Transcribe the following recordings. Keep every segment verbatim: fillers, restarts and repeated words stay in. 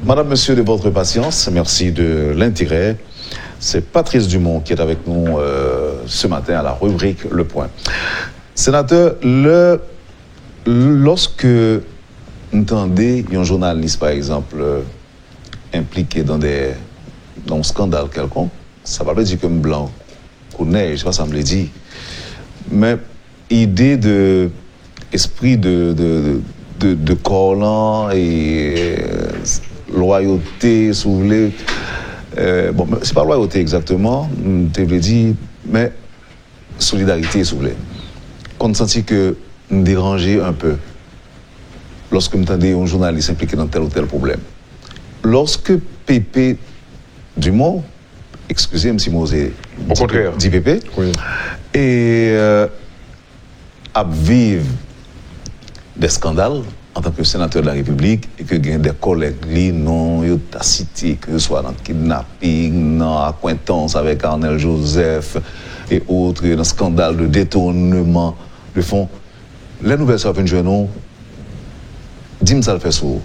Madame, Monsieur, de votre patience, merci de l'intérêt. C'est Patrice Dumont qui est avec nous euh, ce matin à la rubrique Le Point. Sénateur, le, lorsque m tande yon jounalis, pa egzanp, euh, enplike dans des, dans un scandale quelconque, sa pa vle di ke m blan kou nèj, se pa sa m vle di. Men ide de espri de, de, de, de kò lan e lwayote, si w vle. Euh, bon, se pa lwayote egzakteman, m te vle di, men solidarite, si w vle. Konn santi ke m deranje un peu lòske m tande yon jounalis enplike nan tèl ou tèl pwoblèm. Lòske Pepe Dumont, eskize m si m oze di Pepe, e, euh, ap viv de skandal antanke senatè de la Repiblik e ke gen de kòlèg li, non yo ta site, ke se swa nan kidnaping, nan akwentans avèk Arnel Joseph e otre, nan skandal de detournement de fonds. Lè nouvèl sa yo vin jwenn ou, di m sa l fè sou ou.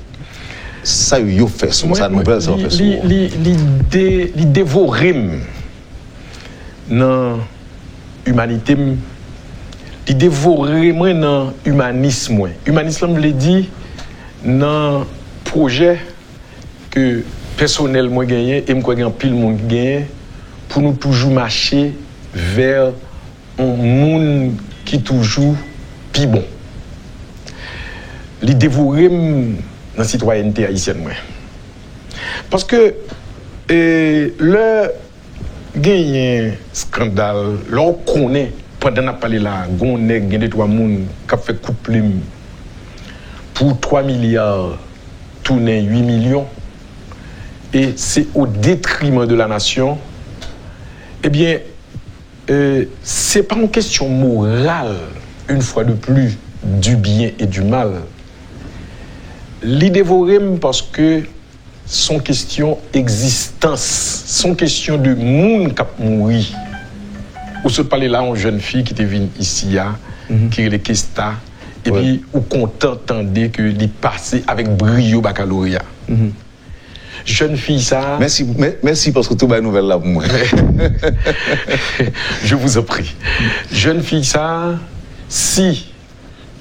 Sa yo fè sou ou, sa nouvèl sa yo fè sou ou. Li, li, li, de, li devore m nan imanite m. Li devore mwen nan imanis mwen. Imanis lan vle di nan pwojè ke pèsonèl mwen genyen e m kwè gen anpil moun ki genyen pou nou toujou mache vè yon moun ki toujou pi bon. Li devore m nan sitwayènte ayisyèn mwen. Paske e, lè genyen skandal, lè w konnen, pandan n ap pale la, gon nèg, gen de twa moun k ap fè kout plim pou twa milya tounen uit milyon, e se au détriment de la nation, ebyen, euh, se pa yon kesyon moral, une fois de plus, du bien et du mal. Li devore m paske se yon kesyon egzistans, se yon kesyon de moun k ap mouri. Ou sot pale la yon jèn fi ki te vin isi a, ki rele Kesta, epi ou kontan tande ke li pase avèk briyo bakaloreya. Jèn fi sa a, mèsi, mèsi paske ou tou bay nouvèl la pou mwen. Je vous en prie. Jèn fi sa a, si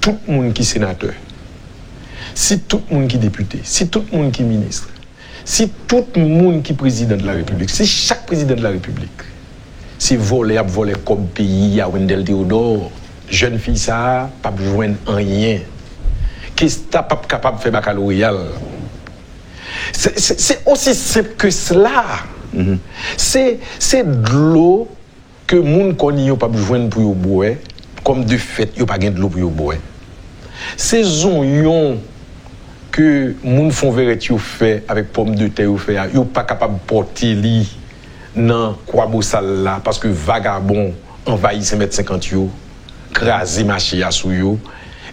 tout moun ki senatè, si tout moun ki depite, si tout moun ki minis, si tout moun ki prezidan de la repiblik, si chak prezidan de la repiblik se vòlè ap vòlè kòb peyi a, Wendell Theodore, jèn fi sa a p ap jwenn anyen. Kesta p ap kapab fè bakaloreya l. Se, se, se osi senp ke sela. Se, se dlo ke moun kò ni yo p ap jwenn pou yo bwè, kòm de fèt yo pa gen dlo pou yo bwè. Se zonyon ke moun Fonvèrèt yo fè avèk pòmdetè yo fè a, yo pa kapab pòte li nan Kwabosal la, paske vagabon anvayi senk mèt senkant yo, kraze mache a sou yo,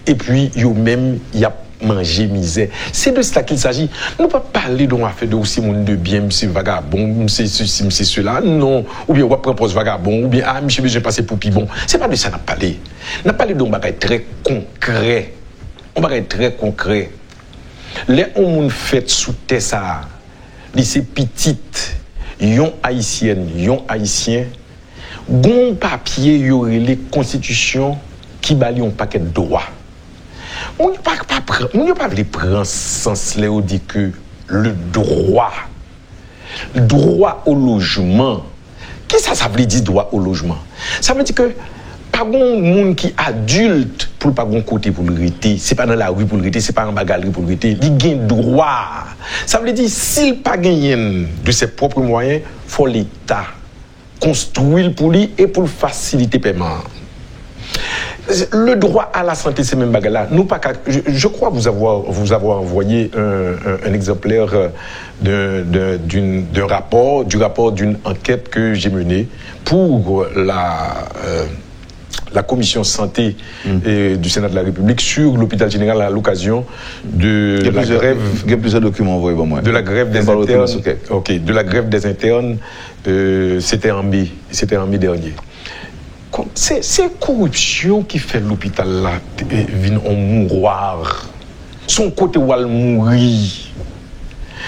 epi yo menm, y ap manje mizè. Se de cela qu'il s'agit. Nou pa pale de yon afè de ou se moun de byen, misye vagabon, misye sesi, misye sela, non. Oubyen w ap pran pòz vagabon, oubyen, a, misye bezwen pase pou pi bon. Se pa de sa n ap pale. N ap pale de yon bagay trè konkrè. Yon bagay trè konkrè. Lè yon moun fèt sou tè sa a, li se pitit yon Ayisyèn, yon Ayisyen, gon papye yo rele konstitisyon ki ba li yon pakèt dwa. Moun yo pa, pa pran, moun yo pa vle pran sans lè yo di ke le droit, droit au logement. Kisa sa vle di droit au logement? Sa vle di ke pa gon moun ki adilt pou l pa gon kote pou l rete, se pa nan lari pou l rete, se pa anba galri pou l rete, li gen dwa. Sa vle di si l pa genyen l de ses propres moyens, fò Leta konstwi l pou li e pou l fasilite pèman an. Le droit à la santé, se menm bagay la. Nou pa ka, je, je crois vous avoir, vous avoir envoyé un, un, un exemplaire d'un, d'un, d'une, d'un rapport, du rapport d'une enquête que j'ai menée pour la, euh, la commission santé euh, du Sénat de la République sur l'hôpital général à l'occasion de la grève, de la grève des internes. Ok, de la grève des internes, euh, c'était en mai, c'était en mai dernier. Se, se koripsyon ki fè lopital la vin yon mourwa. Se yon kote w al mouri.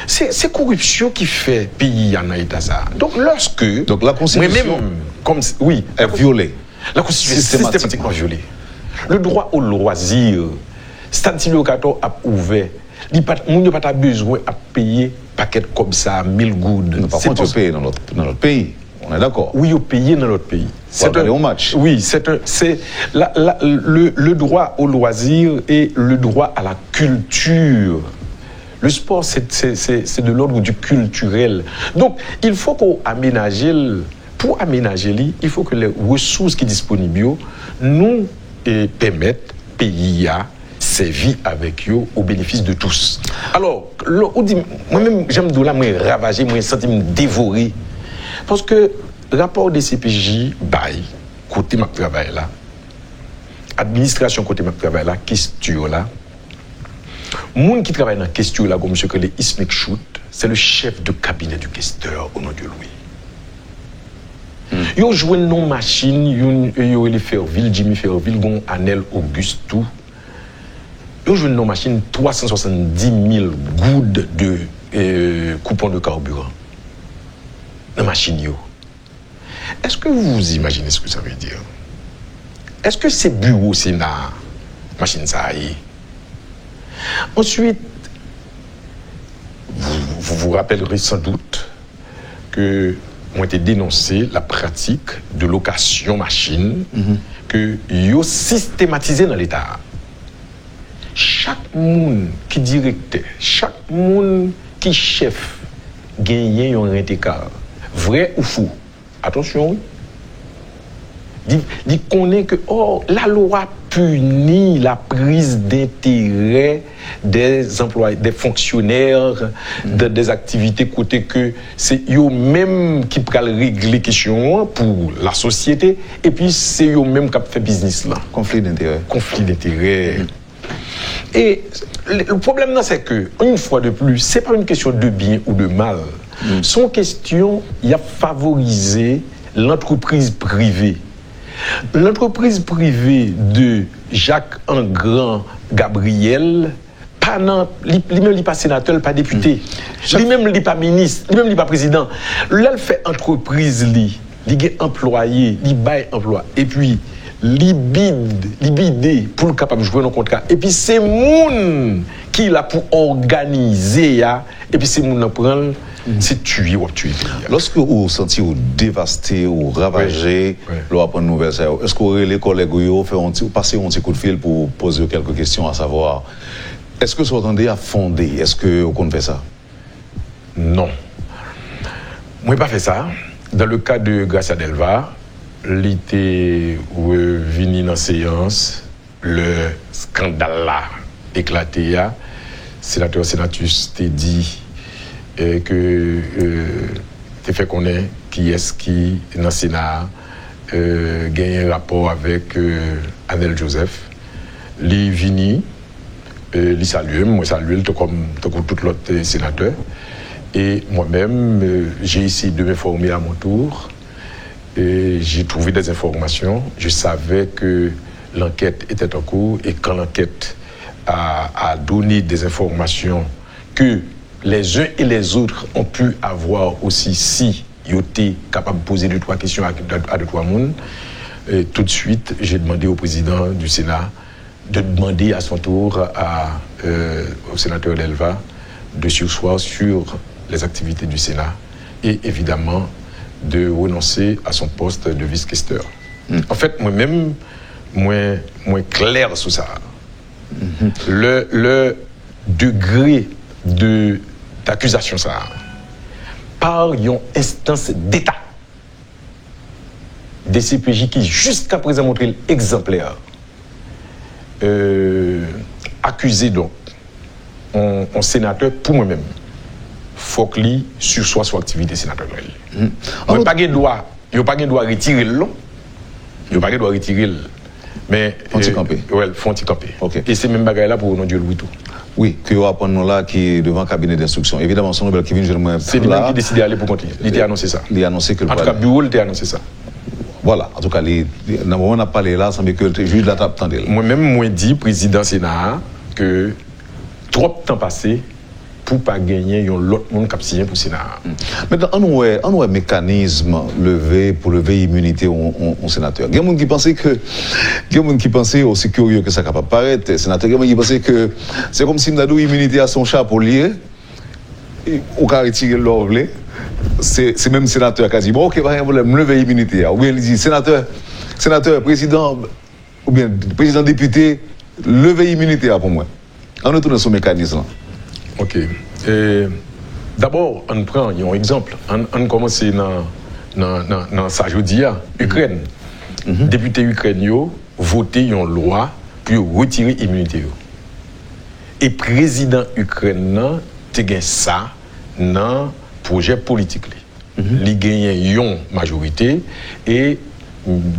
Se, se koripsyon ki fè peyi a nan eta sa a. Donk, lòske... Donk, la konstitisyon wi, est violée. La konstitisyon sistematèkman vyole. Le droit au loisir. Stad Silvio Cator ap ouvè. Li pa t, moun yo pa ta bezwen ap peye pakèt kòb sa a, mil goud. Non, pa kont, yo peye nan lòt, nan lòt peyi. On est d'accord. Wi, yo peye nan lòt peyi. Pou al gade yon match. Wi, c'est un, c'est la, la, le, le droit au loisir et le droit à la culture. Le sport, c'est, c'est, c'est, c'est de l'ordre du culturel. Donc, il faut qu'on aménage, pour aménager li, il faut que les ressources qui sont disponibles, nou eh, pèmèt peyi a sèvi avèk yo au bénéfice de tous. Alò, lè ou di, mwen menm, jan m di w la, mwen ravaje, mwen santi m devore. Paske rapò D C P J bay, kote m ap travay la, administrasyon kote m ap travay la, Questur la, moun ki travay nan Questur la, gon misye k rele Ismic Choute, c'est le chef de cabinet du questeur, au nom de Louis. Yo jwenn yon machin, youn, yo rele Fervil, Jimmy Fervil, gon Anel Auguste tou. Yo jwenn yon machin twa san swasanndis mil goud de eh, coupon de carburant nan machin yo. Est-ce que vous vous imaginez ce que ça veut dire? Est-ce que c'est bureau Sénat machin sa a ye? Ensuite, vous, vous vous rappellerez sans doute que mwen te denonse la pratique de location machine que yo sistematize nan Leta a. Chak moun ki direktè, chak moun ki chèf genyen yon rent-écart. Vrè ou fo? Atansyon, wi. Li, li konnen ke, ò, lalwa pini la prise d'intérêt des employés, des fonctionnaires, de, des activités kote ke se yo menm ki pral regle kesyon an pou lasosyete, epi se yo menm k ap fè biznis lan. Konfli d'enterè. Konfli d'enterè. E le, le problème, c'est que, une fois de plus, c'est pas une question de bien ou de mal. C'est une question, y a favoriser l'entreprise privée. L'entreprise privée de Jacques Engrand Gabriel, pa nan, li, li menm li pa senatè, li pa depite. Li menm li pa minis, li menm li pa prezidan. Lè l fè antrepriz li, li gen anplwaye, li bay anplwa. Epi, li bid, li bide pou l kapab jwenn yon kontra. Epi se moun ki la pou òganize a, epi se moun nan pran l, se tiye w ap tiye peyi a. Lòske ou santi ou devaste, ou ravaje, lè w aprann nouvèl sa yo, èske ou rele kòlèg ou yo, fè yon ti, pase yon ti kout fil pou poze yo kèlke kesyon, a savwa, èske sa w tande a fonde? Èske ou konn fè sa? Non. Mwen pa fè sa. Dans le cas de Gracia Delva, li te revini nan seyans lè skandal la eklate a. Senatè Senatus te di eh, ke eh, te fè konnen kiyès ki nan Sena a eh, genyen rapò avèk eh, Anel Joseph. Li vini, eh, li salye m, mwen salye l tou kòm tankou tout lòt eh, senatè. Et moi-même, euh, j'ai essayé de m'informer à mon tour. Et j'ai trouvé des informations. Je savais que l'enquête était en cours et quand l'enquête a, a donné des informations que les uns et les autres ont pu avoir aussi si yo te kapab poze de twa kesyon a, a de twa moun, eh, tout de suite, j'ai demandé au président du Sénat de demander à son tour à, euh, au sénateur Delva de surseoir sur les activités du Sénat et évidemment de renoncer à son poste de vice-questeur. En fait, mwen menm, mwen, mwen klè sou sa. Le, le degré de, d'akizasyon sa a, par yon enstans d'Eta, D C P J ki jiska prezan montre l egzanplè, euh, akize donk yon, yon senatè, pou mwen menm, fòk li sispann sou aktivite senatè li. Mwen pa gen dwa, yo pa gen dwa retire l non. Yo pa gen dwa retire l. Men, fè yon ti kanpe. Wè, fè yon ti kanpe. E se menm bagay la pou Renan Dieu Louis tou. Wi, ke yo aprann nou la ki devan kabinè denstriksyon. Evidaman, se yon nouvèl ki vin jwenn mwen la. Se li menm ki deside ale pou kont li. Li te anonse sa. Li anonse ke l pral. Antouka, biwo l te anonse sa. Vwala. Antouka, li, nan moman n ap pale la, sanble ke jij la t ap tande l. Mwen menm, mwen di prezidan Sena a ke twòp tan pase, pou pa genyen yon lòt moun k ap siyen pou Sena a. Mentnan, ann wè, ann wè mekanizm leve, pou leve iminite yon, yon, yon senatè. Gen moun ki panse ke, gen moun ki panse, osi kirye ke sa kapab parèt, senatè, gen moun ki panse ke se kòmsi m ta di w iminite a se yon chapo l ye, e ou ka retire l lè w vle. Se, se menm senatè a ka di, bon, oke, pa gen pwoblèm, m leve iminite a. Oubyen li di, senatè, senatè, prezidan, oubyen prezidan depite, leve iminite a pou mwen. Ann retounen sou mekanis lan. Ok. E, dabò, ann pran yon egzanp. Ann, ann kòmanse nan, nan, nan, nan sa jodi a. Ikrèn. Depite Ikrèn yo vote yon lwa pou yo retire iminite yo. E prezidan Ikrèn nan te gen sa nan pwojè politik li. Li genyen yon majorite e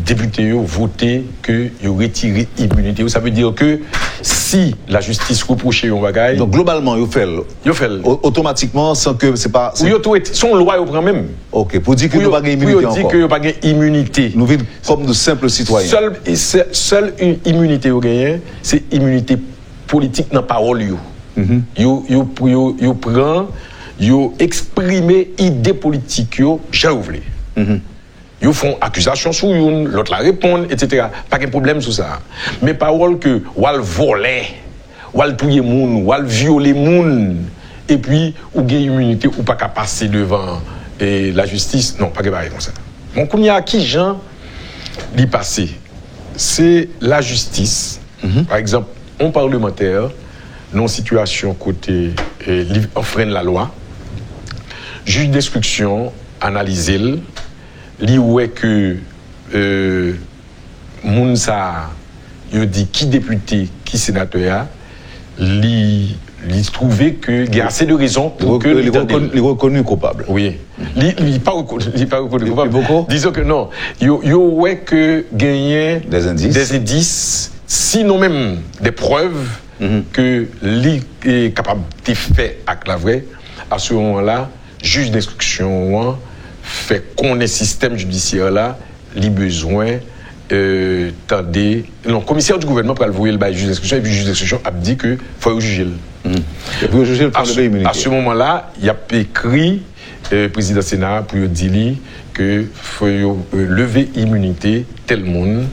depite yo vote ke yo retire iminite yo. Sa vle di ke si lajistis repwoche yon bagay, donk, globalman, yo fè l yo fè l. O- otomatikman, san ke se pa, se Pou yo tou rete, se yon lwa yo pran menm. Ok, pou di ke Pou nou yo, pa gen pou yo iminite di ankò. Ke yo pa gen iminite. Nou vin kòm de senp sitwayen. Sèl, sè- sèl i- iminite yo genyen, se iminite politik nan pawòl yo. Yo, yo, yo, yo pran, yo eksprime ide politik yo jan yo vle. Yo fè yon akizasyon sou youn, lòt la reponn, etsetera. Pa gen pwoblèm sou sa. Men pawòl ke w al vòlè, w al touye moun, w al vyole moun, epi ou gen iminite, ou pa ka pase devan, e, lajistis. Non, pa gen bagay konsa. Bon, kounye a, ki jan li pase? Se lajistis, pa egzanp, yon palmantè nan yon sitiyasyon kote, e, li anfrenn lalwa, jij denstriksyon analize l, li wè ke, e, moun sa a, yo di ki depite, ki senatè a, li, li twouve ke gen ase de rezon pou ke li tande l. Li rekoni koupab. Wi. Li, li pa reko- li pa rekoni koupab. Li poko? Dizon ke non. Yo, yo wè ke genyen Des indices. Des indices, sinon menm des preuves, ke li, e, kapab te fè ak la vrè. A se moman la, jij denstriksyon an fè konnen sistèm jidisyè la, li bezwen, e, tande. Non, komisè di gouvènman pral voye l bay jij denstriksyon, epi jij denstriksyon ap di ke fò yo jije l. Epi yo jije l pou A leve se- iminite. A se moman la, y ap ekri, e, prezidan Sena a pou yo di li ke fò yo, e, leve iminite tèl moun,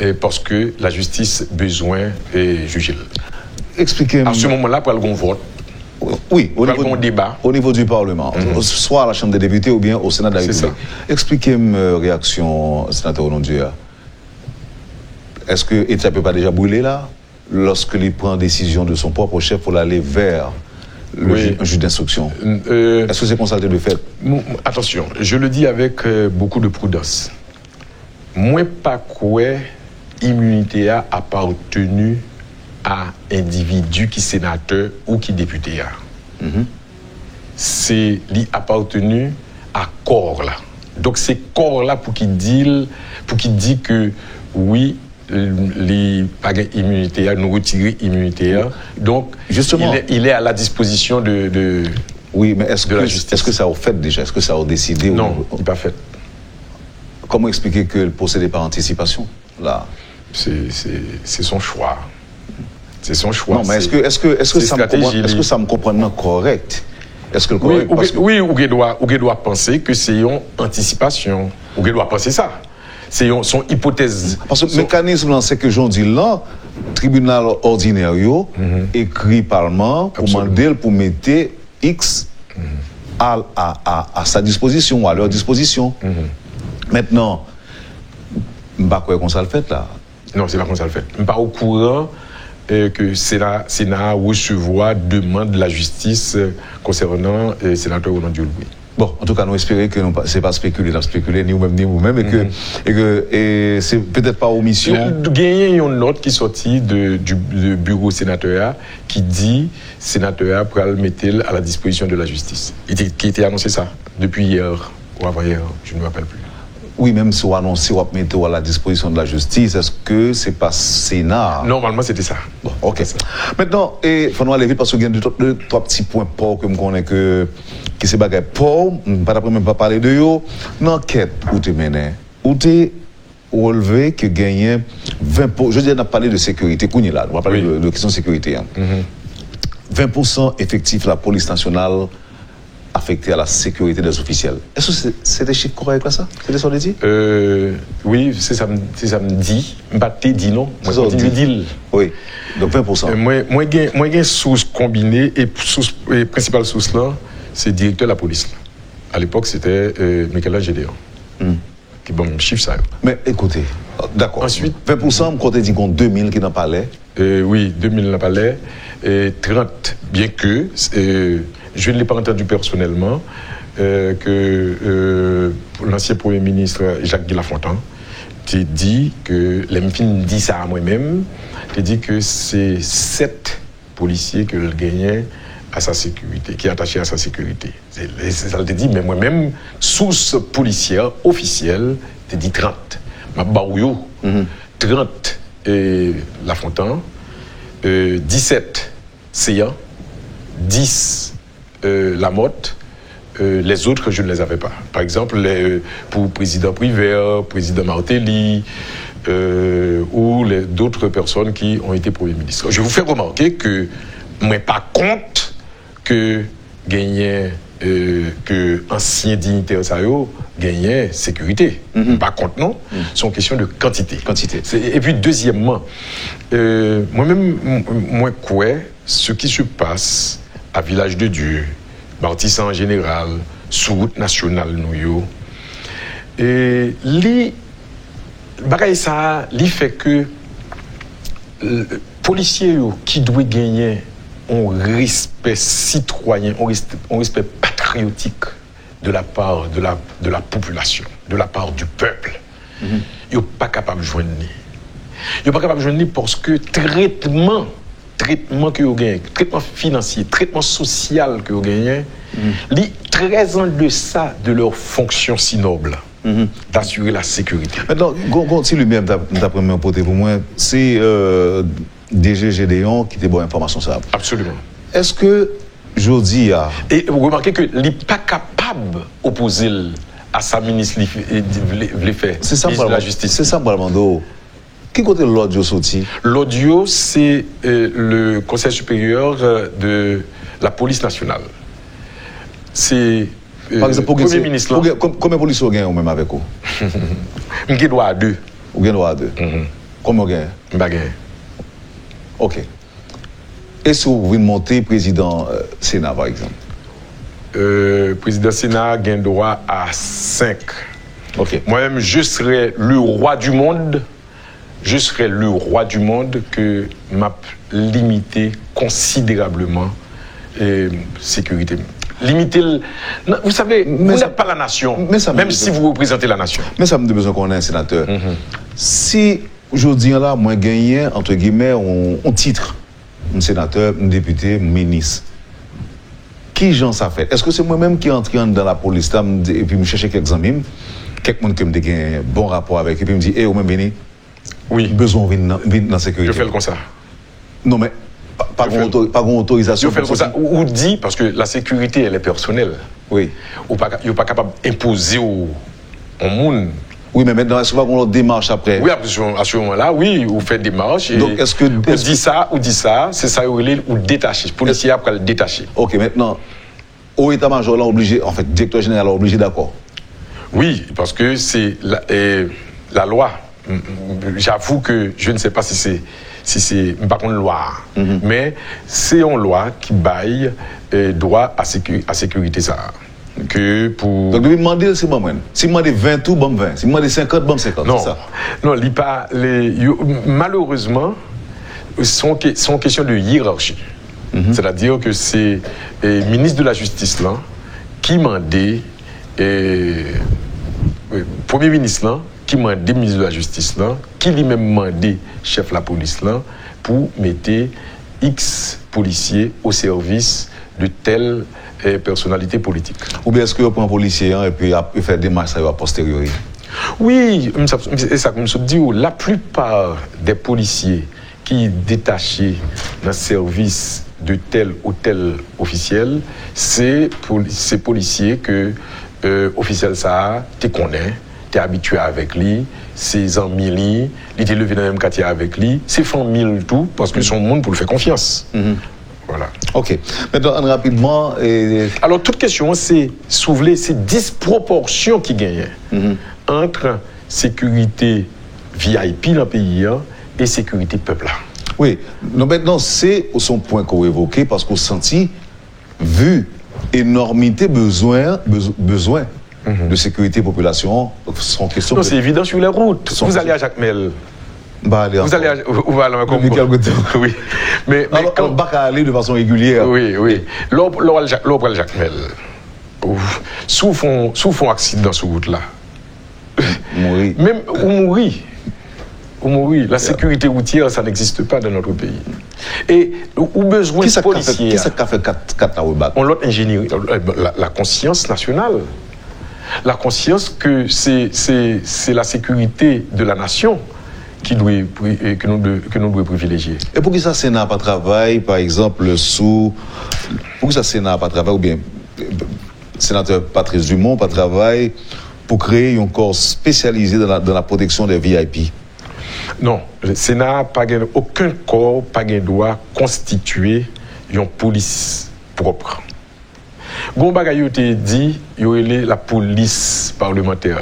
e, paske lajistis bezwen, e, jije l. Eksplike m. A se moman la, pral gen yon vòt. Wi, o Pral nivo, gen yon deba. O nivo di palman, swa a la Chanm de Depite oubyen o Sena de la Se sa. Repiblik. Eksplike m, e, reyaksyon senatè Onondieu a. Èske etap yo pa deja brile la, lòske li pran desizyon de son pwòp chèf pou l ale vè le Wi. Jij, jij denstriksyon? N- e, Èske se konsa l te dwe fèt? Mou- mou- Atansyon, je le dis avec, euh, beaucoup de prudence. Mwen pa kwè iminite a apateni a endividi ki senatè ou ki depite a. Se li apateni a kò la. Donk se kò la pou ki di l, pou ki di ke wi, li pa gen iminite a, nou retire iminite a. Donk, Justement. il est, il est à la disposition de, de, Wi, men èske, de la justice. Èske sa yo fèt deja? Èske sa yo deside? Non, li pa fèt. Kòman eksplike ke l pwosede pa antisipasyon la? Se, se, se son chwa. Se son chwa. Non, men èske, èske, èske sa m konprann, èske sa m konprann nan kòrèk? Èske l kòrèk? Wi, ou gen dwa, ou gen dwa panse ke se yon antisipasyon. Ou gen dwa panse sa. Se yon, se yon ipotèz. Paske mekanizm lan, se ke jan w di l lan, tribinal òdinè yo ekri palman an pou mande l pou mete X à, à, à, à sa disposition ou à leur disposition. Mentnan, m pa kwè konsa l fèt la. Non, se pa konsa l fèt. M pa okouran, eh, ke Sena, Sena a resevwa demann lajistis, eh, konsènan, eh, senatè Ronan Dupuy. Bon, antouka, nou espere ke nou pa, se pa spekile n ap spekile, ni ou menm, ni ou menm, e ke, e ke, e se petèt pa omisyon. Genyen yon nòt ki sòti de, du, de biwo senatè a ki di senatè a pral mete l à la disposition de la justice. Li te, ki te anonse sa depi yè ou avan yè, je ne me rappelle plus. Wi, menm si w anonse w ap mete w à la disposition de la justice, èske se pa Sena a? Nòmalman, se te sa. Bon, ok. Mentnan, e, fò nou ale vit paske gen de, de twa ti pwen pa w ke m konnen ke, ki se bagay pa w, m pa t ap renmen pa pale de yo. Nan ankèt ou te mennen, ou te relve ke genyen ven po-, jodi a n ap pale de sekirite kounye la, nou pa pale de, de kesyon sekirite an. Ven pousan efektif lapolis nasyonal afekte a la sekirite dè ofisyèl. Èske se, se te chif kòrèk la sa? Se te sa w te di? Euh, wi, se sa m se sa m di. M pa t te di non. Mwen kontinye di l. Wi. Donk ven pousan. Mwen, mwen gen, mwen gen sous konbine e sous, e prensipal sous lan, se direktè lapolis la. Alepòk, se te euh, Michel-Ange Gédéon. Ki ban m chif sa yo. Men ekoute, dakò. Answit, ven pousan, m konte di gon de mil ki nan palè. Euh, wi, de mil nan palè, euh, trant, byenke euh, je ne l'ai pas entendu personnellement, euh, ke euh, lansyen premye minis Jacques Guy Lafontant te di ke lè m fin di sa a mwen menm, te di ke se sèt polisye ke l genyen a sa sekirite, ki atache a sa sekirite. Se se sa l te di, men mwen menm, sous polisyè ofisyèl te di trant. M ap ba w yo. Trant euh, Lafontan, euh, disèt Céant, dis euh, Lamothe, euh, les autres, je ne les avais pas. Par exemple, les, euh, pour président Privert, président Martelly, euh, ou les- d'autres personnes qui ont été Premier ministre. Je vous fais remarquer que mwen pa kont ke genyen euh, ke ansyen diyitè sa yo genyen sekirite. M pa kont non, se yon kesyon de kantite. Kantite. Se- Epi dezyèmman, euh, mwen menm, m- mwen kwè ce qui se passe à Village de Dieu, Martissant en général, sou wout nasyonal nou yo, e li, bagay sa a, li fè ke euh, polisye yo ki dwe genyen yon respè sitwayen, yon respè, yon respè patriyotik de la part de la, de la population, de la part du peuple, yo pa kapab jwenn li. Yo pa kapab jwenn li paske tretman, tretman ke yo genyen, tretman finansye, tretman sosyal ke yo genyen, li très en deçà de leur fonction si noble d'assurer la sécurité. Mentnan, gon, gon ti limyè m t ap m t ap renmen pote pou mwen. Se euh, D G Gédéon ki te ba w enfòmasyon sa a. Absolument. Èske jodi a, E remake ke li pa kapab opoze l a sa minis li fi- e, di- vle, vle fè. Se sa m Minis de la pral jistis. Se sa m pral mande w. Ki kote lòd yo soti? Lòd yo, se euh, le Conseil supérieur euh, de la police nationale. Se euh, Pa egzanp, pou gen premye minis pou lan. Gen- kon- konbyen polisye w gen ou menm avèk ou? M gen dwa a de. Ou gen dwa a de. Konbyen w gen? M pa genyen. Ok. E si w vin monte prezidan euh, Sena, pa egzanp? Euh, prezidan Sena gen dwa a senk. Ok. Mwen menm, je serai le roi du monde, je serai le roi du monde ke m ap limite konsiderableman euh, sekirite m. Limite l. Non, vous savez, vous n'êtes pas la nation, men sa m même te- si vous représentez la nation. Men sa m te bezwen konnen, senatè. Si jodi an la, mwen genyen, entre guillemets, yon, yon tit, m senatè, m depite, m minis. Ki jan sa fèt? Èske se mwen menm ki antre anndan lapolis la, m di- epi m chèche kèk zanmi m, kèk moun ke m te gen bon rapò avèk, epi m di, e, ou menm vini, Wi, m bezwen w vin nan, vin nan sekirite. Yo fè l konsa. Non, men pa, pa Yo gen fè l- otori- pa gen otorizasyon Yo fè l pou konsa. soti. Ou, ou di, paske la sécurité, elle est personnelle. Wi. Ou pa ka- yo pa kapab enpoze w yon moun. Wi, men mentnan, èske pa gen lòt demach apre? Wi, apre, a se moman la, wi, ou fè demach. E Donk, èske- ou di sa, ou di sa, se sa yo rele ou detache. Polisye a pral detache. Ok, mentnan, o eta majò la oblije, anfèt, direktè jeneral la oblije dakò. Wi, paske se la, eh, la lwa. M- m- J'avoue que je ne sais pas si c'est si c'est m pa konn lwa a. Men se yon lwa ki bay eh, dwa a, sécu- a sécurité sa a. Ke pou Donk, depi m mande l, se ban mwen. Si m mande ven tou, ban m ven. Si m mande senkant, ban m senkant. Non, Se sa. Non, li pa li, yo, malerezman, se yon ke- se yon kesyon de hiérarchie. C'est-à-dire que c'est eh, minis de la jistis lan ki mande eh, eh, premye minis lan ki mande minis de la jistis lan, ki li menm mande chèf lapolis lan pou mete x polisye o sèvis de tèl eh, pèsonalite politik. Oubyen èske yo pran polisye an epi ap- yo fè demach sa yo a posteriori? Wi, m sa- m- e sa ke m sot di w, laplipa dè polisye ki detache nan sèvis de tèl ou tèl ofisyèl, se poli- se polisye ke eh, ofisyèl sa a te konnen, te abitye avèk li, se zanmi li, li te leve nan menm katye avèk li, se fanmi l tou, paske se yon moun pou l fè konfyans. Voilà. Ok. Mentnan, ann rapidman. E... Alò, tout kesyon an, se, si w vle, se dispwopòsyon ki genyen ant sekirite V I P nan peyi an e sekirite pèp la. Wi. Non, mentnan, se, se yon pwen ke w evoke paske w santi, vi enòmite bezwen, bez- bezwen de sekirite popilasyon an, se yon kesyon... Non, se evidan, sur les routes. Vous allez à Jacmel. M pa ale ankò. Vous allez à, vous allez encore. Depi kèlke tan. Oui. Men, men... Alò, kan... m pa ka ale de fason regilyè. Wi, wi. Lè w, lè w al Jak- lè w pral Jakmel, si w fè yon, si w fè yon aksidan sou wout la, mouri. Menm ou mouri. Ou mouri. La sécurité routière, ça n'existe pas dans notre pays. E ou bezwen polisye a. Kisa k ka fè kat, kat la rebate? Yon lòt enjenyeri, la, la konsyans nasyonal. La konsyans ke se, se, se la sécurité de la nation ki dwe pri- e ke nou dwe, ke nou dwe privilejye. E poukisa Sena pa travay, pa egzanp, sou, poukisa Sena pa travay, oubyen, e, Senatè Patrice Dumont pa travay pou kreye yon kò espesyalize dans la, dans la protection des V I P? Non, Sena a pa gen okenn kò, pa gen dwa konstitye yon polis pwòp. Gon bagay yo te di, yo rele la polis parlemantè.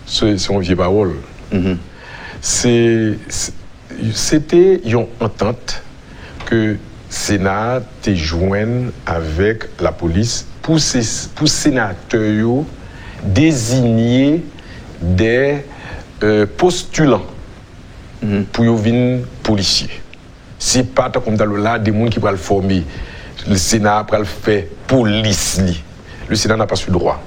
Se, se yon vye pawòl. Se, se, se te yon antant ke Sena a te jwenn avèk lapolis pou se, pou senatè yo dezinye de, euh, postilan pou yo vin polisye. Se pa tankou m ta di w la, de moun ki pral fòme. Sena a pral fè polis li. Le Sénat n'a pas ce droit.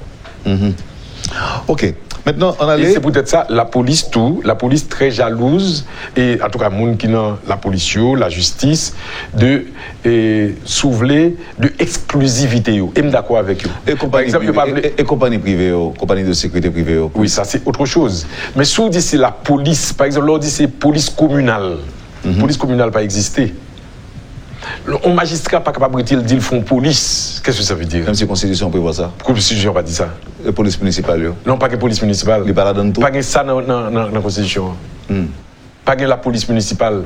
Ok. Maintenant, on allait... E se poutèt sa, lapolis tou, lapolis trè jalouz, e antouka, moun ki nan lapolis yo, lajistis, de, e, si w vle, de eksklizivite yo. E m dakò avèk yo. E konpayi prive, e, e konpayi prive yo, konpayi de sekirite prive yo? Wi, sa se otre choz. Men si w di se lapolis, pa egzanp, lè w di se polis kominal, polis kominal pa egziste. Yon majistra pa kapab rete l di l fè yon polis. Qu'est-ce que ça veut dire? Menm si konstitisyon an prevwa sa. Konstitisyon an pa di sa. E polis minisipal yo? Non, pa gen polis minisipal. Li pa ladan l tou? Pa gen sa nan, nan, nan, nan konstitisyon an. Pa gen lapolis minisipal.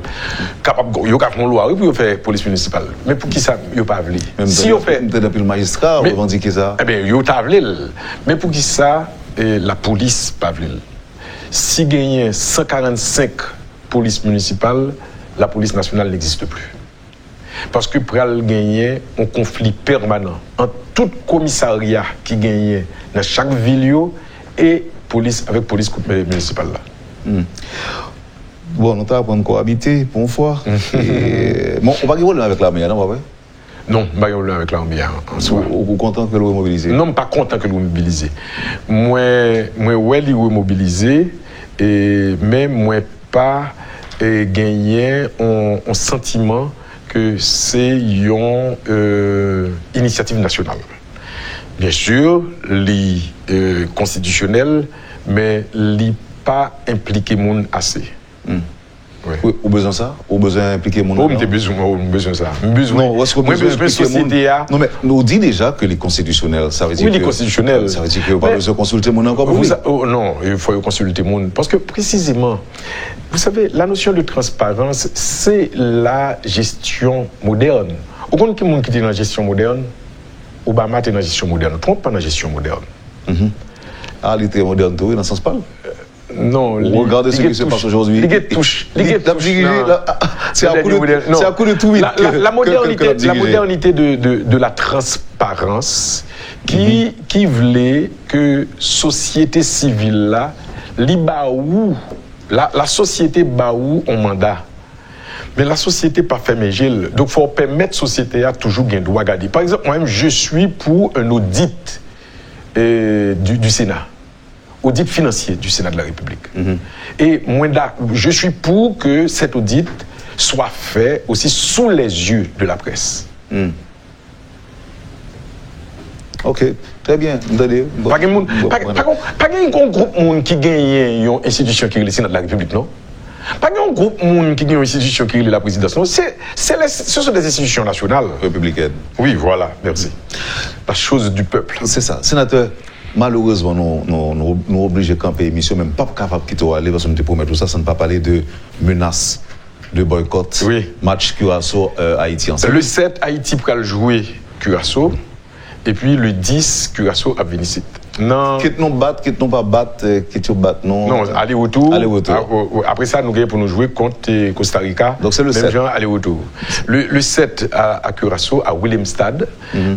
Kapab, yo ka fè yon lwa, wi, pou yo fè polis minisipal. Men poukisa yo pa vle? Si yo fè... M tande anpil majistra revandike sa. Eben, yo ta vle l. Men poukisa, e, lapolis pa vle l? Si genyen san karannsenk polis minisipal, lapolis nasyonal n'existe plus. Paske pral genyen yon konfli pèmanan ant tout komisarya ki genyen nan chak vil yo e polis, avèk polis kou- minisipal la. Bon, nou ta aprann kowabite pou yon fwa. E, bon, ou pa gen pwoblèm avèk lame a, non, pa vre? Non, m pa gen pwoblèm avèk lame a, an swa. Ou, ou kontan ke l remobilize? Non, m pa kontan ke l remobilize. Mwen, mwen wè li remobilize, e, men mwen pa, e, genyen yon, yon santiman ke se yon, e, inisyativ nasyonal. Byen si, li, e, konstitisyonèl, men li pa enplike moun ase. Wi. Ou, ou bezwen sa? Ou bezwen enplike moun ladan? O, m te bezwen, o, m bezwen sa. M bezwen... Non, èske ou bezwen enplike moun? Mwen bezwen sosyete a. Non, men ou di deja ke li konstitisyonèl. Sa vle di ke... Wi, li konstitisyonèl. Sa vle di ke yo pa bezwen konsilte moun ankò pou li. Sa, o, non, il faut yo konsilte moun. Paske presizeman, vous savez, la notion de transparence, c'est la gestion moderne. Ou konn ki moun ki te nan jesyon modèn? Obama te nan jesyon modèn. Trump pa nan jesyon modèn. Ah, li te modèn tou, wi, nan sans pa l. Non, li, li gen touch, li gen touch, li gen touch nan, nan dènye modèl. Non. La, la, la modernité, la modernité de, de, de la transparence ki, ki vle ke sosyete sivil la, li ba ou, la, la sosyete ba ou yon manda. Men la sosyete pa fèmen je l. Donk, fò w pèmèt sosyete a toujou gen dwa gade. Pa egzanp, mwen menm, je suis pour un audit, euh, du, du Sénat. Audit financier du Sénat de la République. E mwen da, je suis pour que cet audit soit fait aussi sous les yeux de la presse. Ok, très bien, m tande. Bon, pa gen moun, bon, pa, pa gen, pa gen yon gwoup moun ki genyen yon enstitisyon ki rele Sénat de la République, non? Pa gen yon gwoup moun ki gen yon enstitisyon ki rele la présidence, non? C'est, c'est les, ce sont des institutions nationales. Républicaines. Oui, voilà, merci. La chose du peuple. C'est ça. Sénateur, malerezman, nou, nou, nou, nou oblije kanpe emisyon, men m p ap kapab kite w ale, paske m te pwomèt ou sa, san n pa pale de menas de boycott Oui. match Curaçao euh, Haïti ensemble. Le sept, Ayiti pral jwe Curaçao. Epi le dis, Curaçao ap vin isit. Nan Kit nou bat, kit nou pa bat, euh, kit yo bat nou. Non, aller-retour. Aller-retour. A- o- o- Après ça, nous gagnons pour nous jouer contre euh, Costa Rica. Donc, c'est le Même sept. Genre, aller-retour. Le, le sept à, à Curaçao, à Willemstad.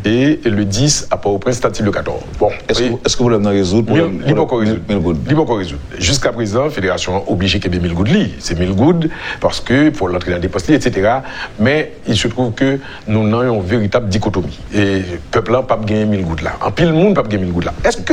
Et le dix à Port-au-Prince, Stade Cible quatorze. Bon. Èske èske pwoblèm nan rezoud? Mil, Pwoblèm- li poko pwoblèm- rezoud. mil goud. Li poko rezoud. Jiska prezan, federasyon an oblije kenbe mil goud li. Se mil goud, paske pou l antre nan depans li, etsetera. Men, il se trouve que nou nan yon veritab dikotomi. E pèp la p ap genyen mil goud la. Anpil moun p ap gen mil goud la. Èske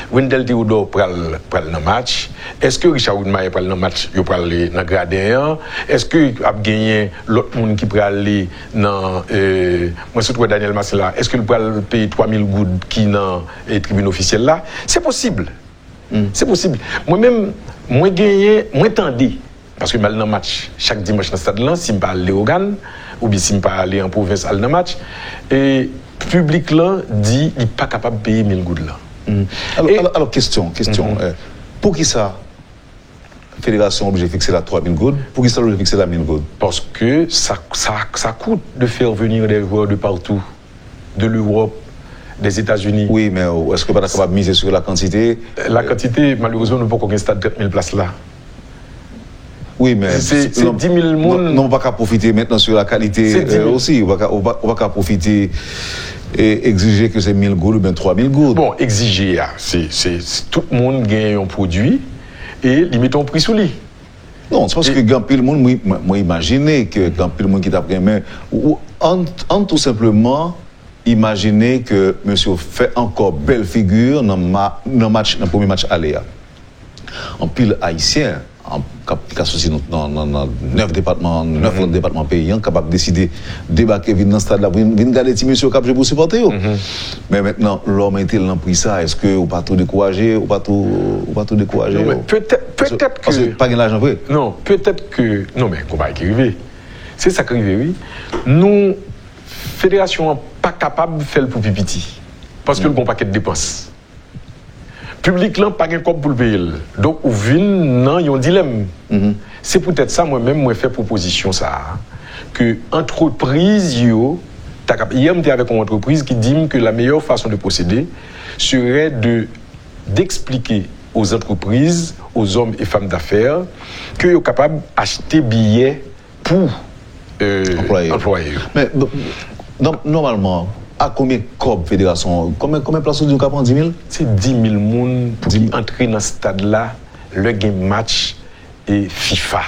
Wendell Theodore pral, pral nan match? Èske Richard Widmayer pral nan match? Yo pral nan graden an? Èske ap genyen lòt moun ki prale nan euh, mwen sot wè Daniel Marcelin la, èske l pral peye twa mil goud ki nan eh, tribin ofisyèl la? Se posib. Se posib. Mwen menm, mwen genyen, mwen tande, paske m al nan match chak dimanch nan stad lan, si m pa al Leyogàn, oubyen si m pa ale an pwovens al nan match, e piblik lan di li pa kapab peye mil goud lan. Alò, E- alò, alò, kestyon, kestyon. euh, Poukisa federasyon oblije fikse l a twa mil goud? Poukisa l oblije fikse l a mil goud? Parce que ça, ça, ça coûte de faire venir des joueurs de partout, de l'Europe, des États-Unis. Wi, men èske w pa ta kapab mize sou la kantite? La kantite, malerezman, nou poko gen stad trant mil plas la. Wi, men Se- se non, di mil moun. Non, non, ou pa ka pwofite mentnan sou la kalite Se di mil. euh, osi. Ou pa ka, ou pa, ou pa ka pwofite e egzije ke se mil goud oubyen twa mil goud. Bon, egzije a, se, se, se tout moun gen yon pwodui e li mete yon pri sou li. Non, se paske gen anpil moun, mwen, mwen, mwen imajine ke gen anpil moun ki t ap renmen. Ou, ou, an, an tou senpleman imajine ke mesye fè ankò bèl figi nan, ma, nan match, nan premye match ale a. Anpil Ayisyen an, k ap, ki ka soti nan, nan, nan, nan nèf depatman, nèf lòt depatman peyi an, kapab deside debake vin nan stad la, vin, vin gade ti mesye yo k ap jwe pou sipòte yo. Men mentnan, lè w mete l nan pri sa, èske ou pa tou dekouraje, ou pa tou, ou pa tou dekouraje? Non, men petèt, petèt ke Paske pa gen lajan vre. Non, petèt ke, non, men, gon bagay ki rive. Se sa k rive, wi. Nou, federasyon an pa kapab fè l pou pi piti. Paske l gon pakèt depans. Piblik lan pa gen kòb pou l peye l. Donk, ou vin nan yon dilèm. Se poutèt sa, mwen menm, mwen fè pwopozisyon sa a, ke antrepriz yo ta kap, yè, m te avèk yon antrepriz ki di m ke la meilleure façon de procéder serait de, d'expliquer aux entreprises, aux hommes et femmes d'affaires, ke yo kapab achte biyè pou euh, Anplwaye yo. Anplwaye yo. Men, bon, nòm- nòmalman, a konbyen kòb federasyon, konbyen, konbyen plas ou di w ka pran? Di mil? Se di mil moun pou ki antre nan stad la lè gen match e fifa.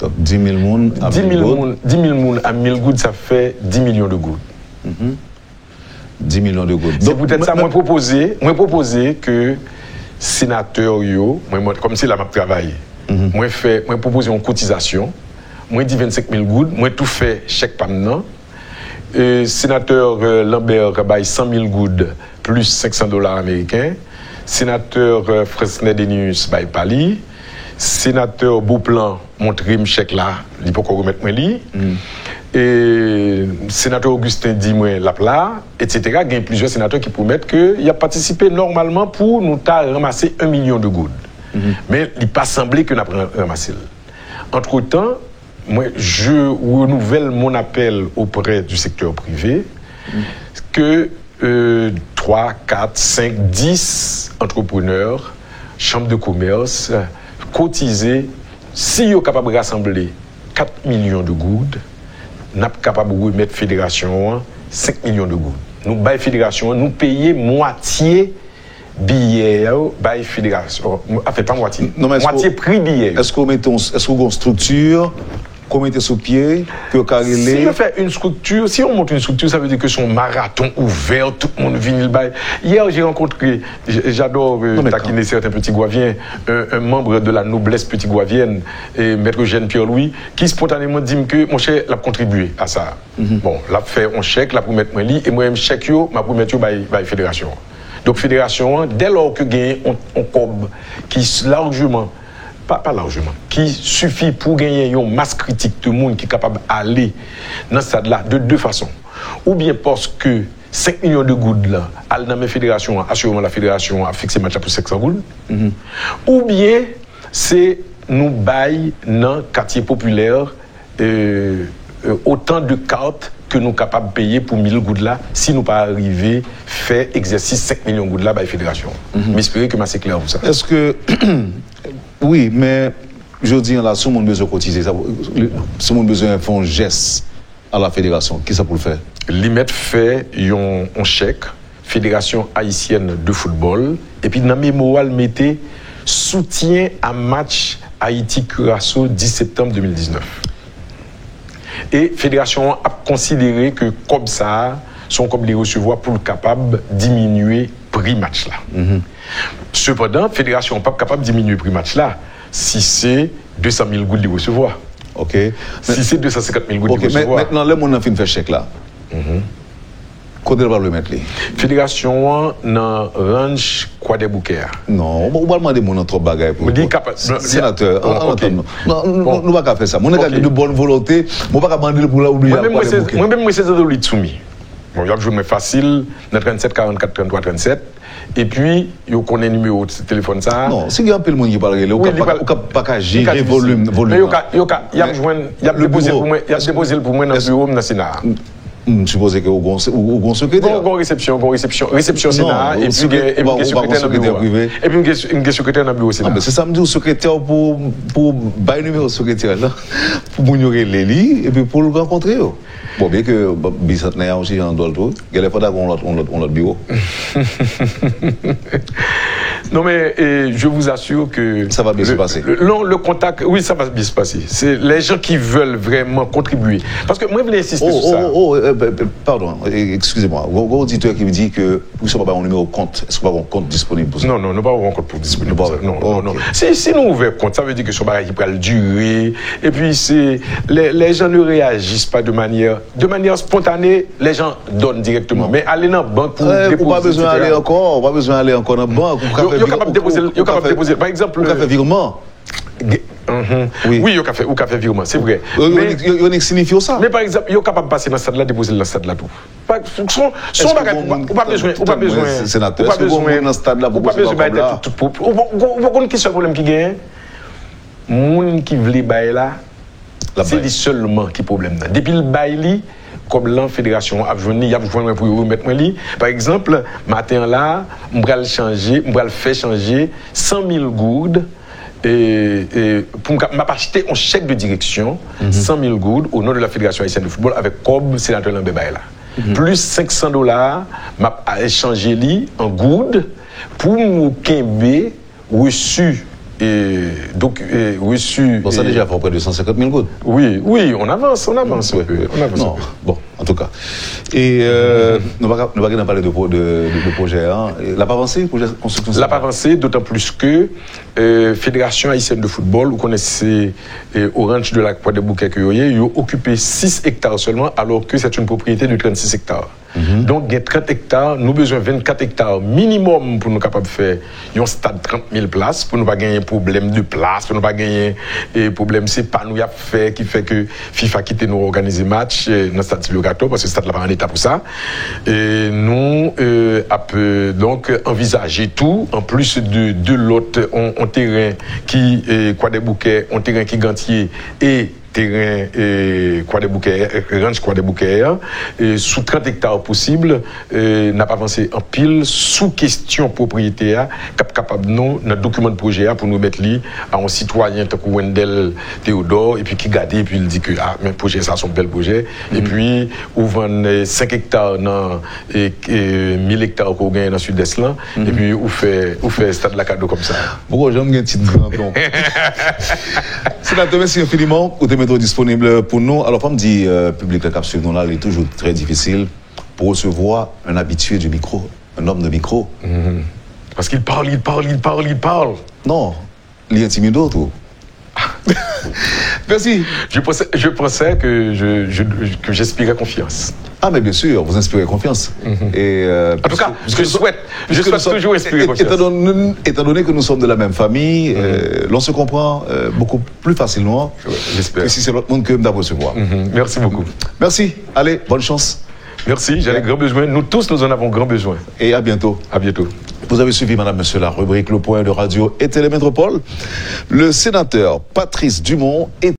Donk, di mil moun a Di mil mil goud. Moun, di mil moun a mil goud, sa fè di milyon de goud. Di milyon de goud. Se poutèt sa mwen pwopoze, mwen pwopoze ke senatè yo, mwen, mwen, kòm se la m ap travay, mwen fè, mwen pwopoze yon kotizasyon, mwen di vennsenk mil goud, mwen tou fè chèk pa m nan. E, senatè euh, Lambert bay san mil goud plis senk san dola ameriken. Senatè euh, Fresnel Denius bay pa li. Senatè Beauplan montre m chèk la, li poko remèt mwen li. E senatè Augustin di mwen l ap la, etsetera. Gen plizyè senatè ki pwomèt ke y ap patisipe nòmalman pou nou ta ranmase yon milyon de goud. Men li pa sanble ke n ap ran- ranmase l. Antretan, mwen, je renouvelle mon appel auprès du secteur privé que euh, twa, kat, senk, dis antreprenè, chanm de komès, kotize, si yo kapab rasanble kat milyon de goud, n ap kapab remèt federasyon an senk milyon de goud. Nou bay federasyon an, nou peye mwatye biyè yo bay federasyon. Anfen, pa mwatye. Non, men èske- Mwatye pri biyè yo. Èske w mete yon, èske w gen yon estrikti, komite sou pye, ke yo ka rele? Si yo fè yon estrikti, si yo monte yon estrikti, sa vle di ke se yon maraton ouvè, tout moun vini l bay. Hier, j'ai rencontré, j- j'adore euh, Non, men taquiner certains petits Goaviens, un, un membre de la noblesse petit-goavienne, euh, Maître Eugène Pierre-Louis, qui spontanément dit que, mon cher, l ap kontribye a sa. Bon, l ap fè yon chèk, l ap remèt mwen li, e mwen menm chèk yo, m ap remèt yo bay, bay federasyon an. Donk, federasyon an, dès lors que genyen yon, yon kòb ki s- larjman, pa, pa larjman, ki sifi pou genyen yon mas kritik de moun ki kapab ale nan stad la de de fason. Oubyen paske senk milyon de goud la al nan men federasyon an, asireman la federasyon an ap fikse match la pou senk san goud. Oubyen se nou bay nan katye popilè euh, euh, otan de kat ke nou kapab peye pou mil goud la, si nou pa rive fè egzèsis senk milyon goud la bay federasyon. M espere ke m ase klè pou sa. Èske, wi, men jodi an la, si yon moun bezwen kotize, sa, si yon moun bezwen fè yon jès a la federasyon, kisa pou l fè? Li mèt fè yon, yon chèk Fédération Haïtienne de Football, epi nan memo a l mete soutien à match Haïti-Curaçao dix septembre deux mille dix-neuf. E federasyon an ap konsidere ke kòb sa a se yon kòb li resevwa pou l kapab diminye pri match la. Sepandan, federasyon an p ap kapab diminye pri match la si se de san mil goud li resevwa. Ok. Si se de san senkant mil goud li resevwa. Mentnan, lè moun nan fin fè chèk la, kote l pral remèt li? Federasyon an nan ranch Kwadèboukè a. Non, ou pral mande moun nan twòp bagay pou. Senatè, ann tann nou. Non, nou pa ka fè sa. Moun nan ka gen de bòn volonte, men ou pa ka mande l pou l oblije al Kwadèboukè. Mwen menm, mwen se Zandoli Tsoumi. Bon, y ap jwenn mwen fasil nan trannsèt karannkat tranntwa trannsèt. Epi, yo konnen nimewo telefòn sa a. Non, si gen anpil moun ki pral rele, ou ka pa ka jere volim. Men yo ka, yo ka, y ap jwenn, y ap depoze l pou mwen, y ap depoze l pou mwen nan biwo m nan Sena a. M sipoze ke ou gon ou gon sekretè. Gon gon resepsyon, gon resepsyon, resepsyon Sena a, epi gen epi gen sekretè nan biwo a. Epi m gen sekretè nan biwo Sena a. Se sa m di w, sekretè w pou pou bay nimewo sekretè la pou moun yo rele li epi pou l rankontre yo. Bon, byen ke Bisantnè a yon ti jan dwòl tou, genlè fò ta gen yon lòt yon lòt yon lòt biwo. Non, mais euh, je vous assure que. Ça va bien se passer. Le, le, non, le contact, oui, ça va bien se passer. C'est les gens qui veulent vraiment contribuer. Parce que moi, je voulais insister oh, sur oh, ça. Oh, oh, euh, pardon, excusez moi. Gon auditeur qui me dit que pou sa pa bay yon nimewo kont, èske pa gon kont disponib pou sa? Non, non, nou pa gon kont pou disponib pou sa. Non, non, non. Si, si nou ouvè kont, sa vle di ke se yon bagay ki pral dire. Epi se les, les gens ne réagissent pas de manière, de manière spontanée, les gens donnent directement. Men ale nan bank pou depoze, et cetera. Ou pa bezwen ale ankò, ou pa bezwen ale ankò nan bank. Yo kapab depoze, yo kapab depoze. Pa egzanp, ou ka fè virman. Wi, yo ka fè, ou ka fè virman, se vre. Yo nik sinifye w sa. Men pa egzanp, yo kapab pase nan stad la, depoze l nan stad la tou. Se yon bagay ou pa bezwen, ou pa bezwen, ou pa bezwen, ou pa bezwen bay tèt ou tout pwoblèm. Ou pa konn ki sèl pwoblèm ki genyen? Moun ki vle bay la, se li sèlman ki pwoblèm nan. Depi l bay li, kòb lan, federasyon an ap jwenn li, y ap jwenn mwen pou yo remèt mwen li. Pa egzanp, maten an la, m pral chanje, m pral fè chanje san mil goud, e, e, pou m ka, m ap achte yon chèk de direksyon, san mil goud, au nom de la Fédération Haïtienne de Football, avèk kòb senatè Lambert bay la. Plis senk san dola a, m ap a- chanje li an goud pou m kenbe reçu, e, donk, e, reçu. Bon, sa deja fè w prè de san senkant mil goud. Wi, wi, on avance, on avance un peu, on avance un peu. Non, bon, antouka. E euh, nou pa ka- nou pa gentan pale de, pro- de, de, de pwojè an. E, l ap avanse, pwojè konstriksyon sa? L ap avanse, dotan plis ke euh, Fédération Haïtienne de Football, ou konnen se euh, Orange de la Kwadèboukè ke yo ye, yo okipe sis ekta sèlman, alors que c'est une propriété de trannsis ekta. Donk, gen trant ekta, nou bezwen vennkat ekta minimòm pou nou kapab fè yon stad trant mil plas, pou nou pa genyen pwoblèm de plas, pou nou pa genyen e, pwoblèm se pa nou y ap fè, ki fè ke fifa kite nou òganize match e, nan stad Sylvio Cator, paske stad la pa an eta pou sa. E, nou e, ap e, donk anvizaje tou, anplis de de lòt, on, on teren ki e, Kwadèboukè, on teren ki Gantye, e teren e, Kwadèboukè, ranch Kwadèboukè a, e, sou trant ekta posib, e, n ap avanse anpil sou kesyon pwopriyete a k ap kapab nou nan dokiman de pwojè a pou nou remèt li a yon sitwayen tankou Wendell Théodore, epi ki gade, epi l di ke, a, men pwojè sa se yon bèl pwojè, epi ou vann e, senk ekta nan e, e, mil ekta ke w genyen nan Sidès lan, epi ou fè, ou fè stad la kado kòm sa. Poko janm gen tit gran tonton. Senatè, mèsi enfiniman. Ou te mete w disponib pou nou. Alò, fò m di euh, piblik la k ap swiv nou la, li toujou trè difisil pou resevwa un habitué du micro, un homme de micro. Parce qu'il parle, il parle, il parle, il parle. Non, li entimide w tou. Mèsi. Je pensais, je pensais que je, je, que j'inspirais confiance. Ah, mais bien sûr, vous inspirez confiance. Et, euh, En tout cas, je souhaite, je souhaite toujours inspirer confiance. Étant donné, étant donné que nous sommes de la même famille, euh, l'on se comprend euh, beaucoup plus facilement que si c'est l'autre monde que m t ap resevwa. Merci beaucoup. Merci. Allez, bonne chance. Merci, j'en ai grand besoin. Nous tous, nous en avons grand besoin. Et à bientôt. À bientôt. Vous avez suivi, madame, monsieur, la rubrique Le Point de Radio et Télé Métropole. Le sénateur Patrice Dumont est